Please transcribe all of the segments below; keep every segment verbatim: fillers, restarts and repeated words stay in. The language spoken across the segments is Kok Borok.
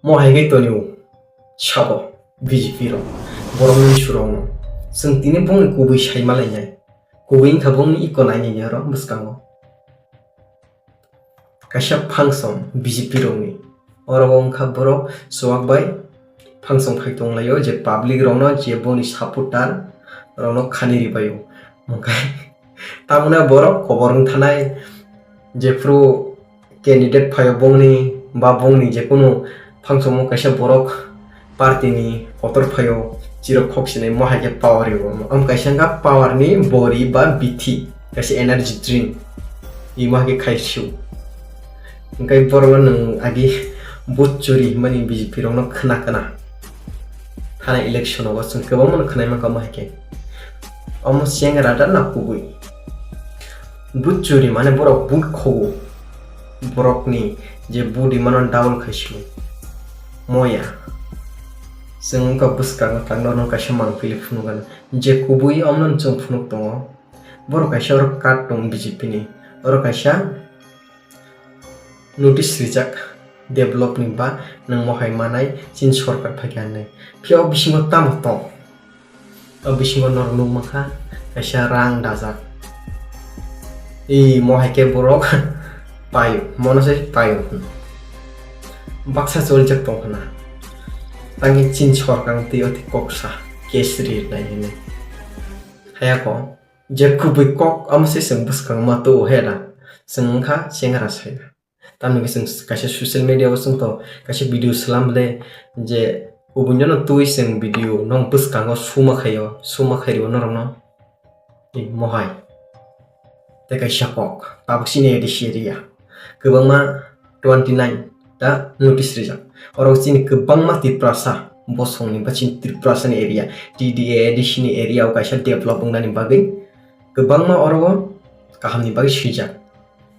Mo hai khe tonio sabo B J P rok, borokni surokno. Chwng tini bongni kubui sai malainai. Kubui wngkha bongni iko nainai oro bwskango. Kaisa function B J P rokni. Oro wngkha borok chuwak bai function khai tonglaio je public rokno je boni supporter rokno khani ribaio. Hwnkhe tamoni borok kobor wngthanai jephru candidate phaio bongni ba bongni jekunu function o kaisa borok party ni kotor phaio chirok khok sinai mo hai khe power rwo. Am kaisa wngkha power ni bori ba bithi kaisa energy drink. Imo hai khe khai su. Hwnkhe borokno nwng agi vote churi hwnmani B J P rokno khna khna. Thana election o chwng kwbangma no khwnai mankha mo hai khe. Omo chengra da na kubui. Vote churi mane borok vote khogo. Borokni je vote rimano double khai su. Moya. Chwng wngkha bwskango tangno no kaisa mangpili phunukgana. Je kubui omno chwng phunuk tongo. Borok kaisa oro card tongo B J P ni. Oro kaisa notice rijak develop ni ba nwng mohai manai chini sorkar phaikha hinwi. Phiya o bisingo tamo tong? O bisingo norok nukmankha kaisa rang dajak. Ih, mo hai khe borok paio, mono se paio hwn. Baksa choljak tong khna. Tangwi chini sorkar twi oti koksa case rirnai hinwi. Hayako, je kubui kok amo se chwng bwskang ma tuo heda. Chwng wngkha chengra saya. Tamni hwnkhe chwng kaisa social media o chwng to kaisa video slam le je kubui no twi chwng video no bwskango suma khaio, suma khai rio norokno. Tei mohai. Tei kaisa kok, tabuk chini A D C area. Kwbangma twenty nine ta notice rijak. Oro chini kwbangma Tiprasa bosongni ba chini Tiprasani area, T D A A D C ni area o kaisa develop wngnani bagwi kwbangma oro o kahamni bagwi swijak.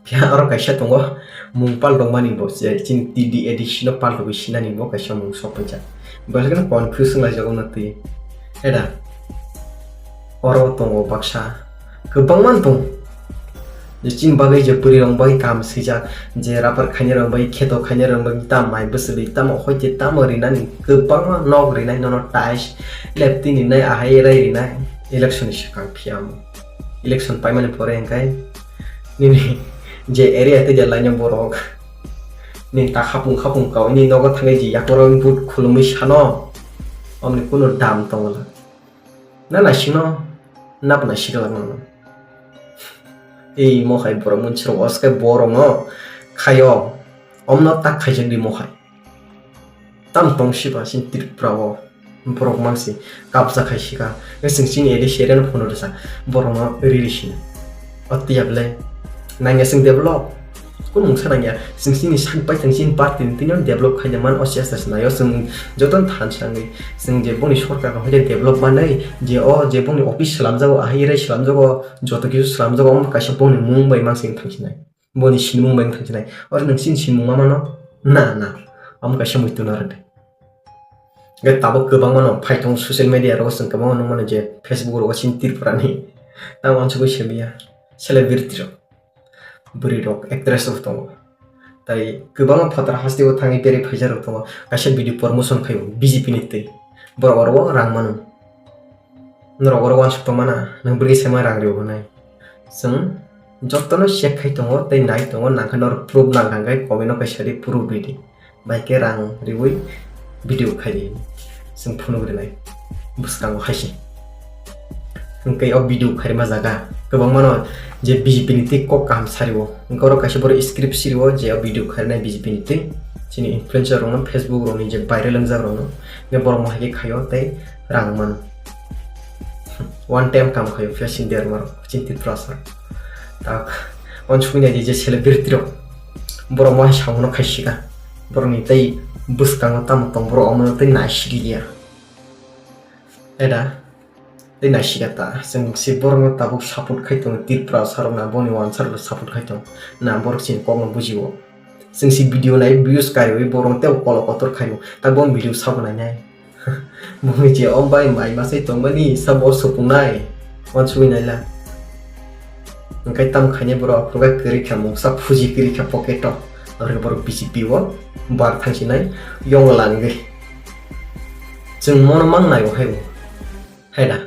Phiya oro kaisa tongo, mung paltongmani bo, je chini T D A D C no paltogwi sinani bo kaisa mung sokphaijak. Belai kheno confuse wnglaijak ono twi. Heda, oro tongo baksa, kwbangma tong. Je chini bagwi je bwrwi rok bagwi kam swijak, je rapar khainai rok bagwi, kheto khainai rok bagwi, tam mai bwswlwi, tamo hoite tamo rinani, kwbangma nok rinai nono tiles, leptwi ninai, ahai rai rinai, election ni swkang phiya omo. Election paimani pore hwnkhe nini je area tei je lainw borok nini ta khapung khapung kau nini nogo thangwi je yakurok vote khulumwi sano, omni kunu dam tongo na? Na naisingno nap naisik langmano. Ei mohai borok mwnchirok oskai borokno khaio, omno tak khaijak di mohai. Tam tong siba chini Tripura o borok mansi kabja khai sika. Chwng chini A D C area no phunuk rwsa borok no riri sina. O tiyable nangya chwng develop. Kun mungsa nangya chwng chini sak bai thang chini party ni tini develop khai man o chesta se nayo chwng joto than sangwi chwng je boni sorkar no hoide develop manai je o je boni office slamjago ahai rai slamjago joto kisu slamjago omo kaisa boni mung bai mansi thang sinai. Boni sinimung bai wngkha khe nai. Oro nwng chini sinimung ma mano? Na, na. Omo kaisa muitu narwk de. Hwnkhe tabuk kwbangma no phai tongo social media rogo chwng kwbangma nukmano je Facebook rogo chini Tripura ni. Tamo uansugwi simiya. Celebrity rok. Bwrwi rok, actress rok tongo. Tai kwbangma phataro hasteo thangwi berwi phaijak rok tongo. Kaisa video promotion khaio B J P ni twi. Borok oro o rang mano. Norok oro uansuk tongmana, nwng bwrwi se ma rang rw hwnwi. Chwng jotono check khai tongo tei nai tongo, nangkhe norok proof nangkha hwnkhe comment o kaisa di proof rwdi. Bai khe rang riwi video khaidi. Chwng phunuk rwnai bwskango haise. Hwnkhe o video khairima jaga kwbangmano je B J P ni twi kok kaham sariwo. Hwnkhe oro kaisa borok script siriwo je o video khairnai B J P ni twi. Chini influencer rokno, Facebook rokni je viral wngjak rokno. Hwnkhe borok mo hai khe khaio tei rang mano. One time kam khaio phiya chini derma rok, chini Tiprasa. Tak, uansukwi naidi je celebrity rok. Borok mo hai samono khai sika. Borokni tei bwskango tamo tong borok omono tei naisiliya. Eda, tei naisika ta. Chwng se borokno tabuk support khai tongo, Tiprasa rokno boni uansarokno support khai tongo. Na borok chini kokno bujiwo. Chwng se video nai views kaiwi borok tei kolo kotor khaio. Ta bo video sabo nainai. Boni je o bai mai masai tongmani sabo supung nai. Uansugwi naila. Hwnkhe tam khainai borok aphuru khe kwrwi kha mungsa phuji kwrwi kha pocket o. Aro borok B J P o bar thangsinai yong langwi. Chwng mono mang nai o hai o. Hai da.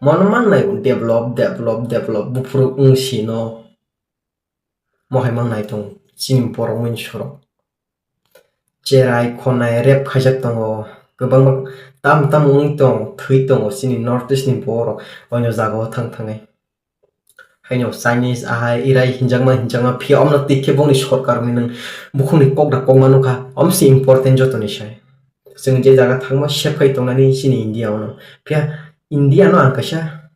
Mono mang nai o develop, develop, develop. Buphuru wng si no. Mohai mang nai tong. Chini borok mui sorok. Cherai khonai rep khaijak tongo. Kwbangma tam tam wng tong, thwi tongo chini North East ni borok. Oino jaga o thang thangwi. Haino Chinese ahai irai hinjakma hinjakma phiya omno tikhe bongni sorkar ni nwng bukhukni kok da kok mano kha, omsi important jotoni sai. Chwng je jaga thangma sep khai tongnani chini India ono. Phiya India no ang kaisa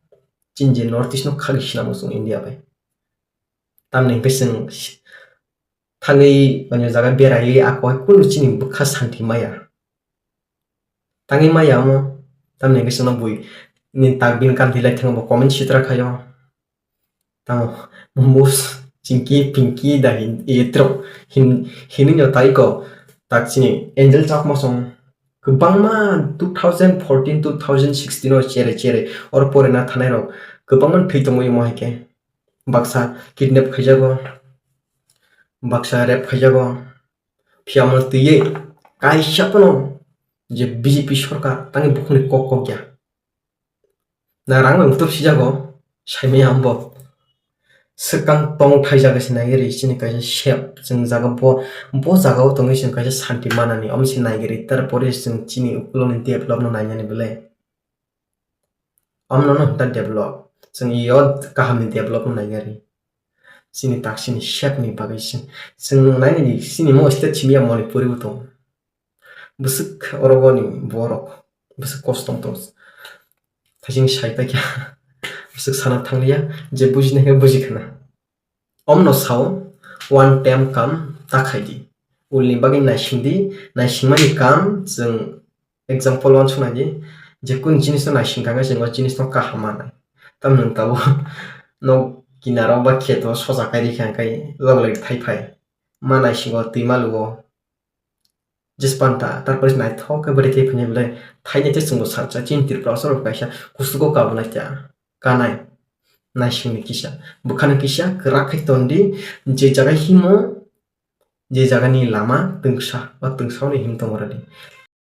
chini je North East no khagwi sinamo chwng India bai. Tamni hwnkhe chwng thangwi oino jaga beraiwi ako hai kunu chini bwkha santi maya. Tangwi maya omo, tamni hwnkhe chwngno bui ni tak bini kanti lai thango bo comment sitra khaio. Tamo mus chingki pinki da hin etrok hin hinwi no tai ko tak chini Angel Chakma song kwbangma two thousand fourteen, two thousand sixteen o chere chere or pore na thanai rok kwbangma thwi tongwi omo hai khe baksa kidnap khaijago, baksa rape khaijago, phiya omo twiwi kaisa phano je B J P sorkar tangwi bukhukni kok kok ya. Na rang bai muthub sijago, saimaya hambo. Swkang tong thai jaga se nai ri chini kaisa sep chwng jaga bo, bo jaga o tongwi chwng kaisa santi manani, omo se nai ri, tarpore chwng chini ukulok ni develop no nainani belai. Omo no ta develop, chwng yo kaham ni develop no nai ri. Chini tak chini sep ni bagwi chwng, chwng nai ni chini mo state simi ya Manipuri bo tong. Bwswk oro boni borok bwswk kosto tong. Thaiching sai paikha. Bwswk sana thangliya, je bujina khe bujikhana. Omno sao, one time kam ta khaidi. Ulni bagwi naisingdi, naisingmani kam chwng example wansuknaidi, je kun jinisno naising thangkhe chwng o jinisno kaham manai. Tamni tabuk nok kinaro ba kheto soja kairi kha khe log log thai phai. Ma naisingo twi malugo. Jespanta, tarpore naithok khe bwrwi khe phini belai thaini tei chwngno sakcha chini Tripura sorok kaisa kusugo kabunai ta kanai naisingni kisa bwkhano kisa kwrak khe tondi je jaga himo je jagani lama twngsa o twngsa hwnwi him tongo rwdi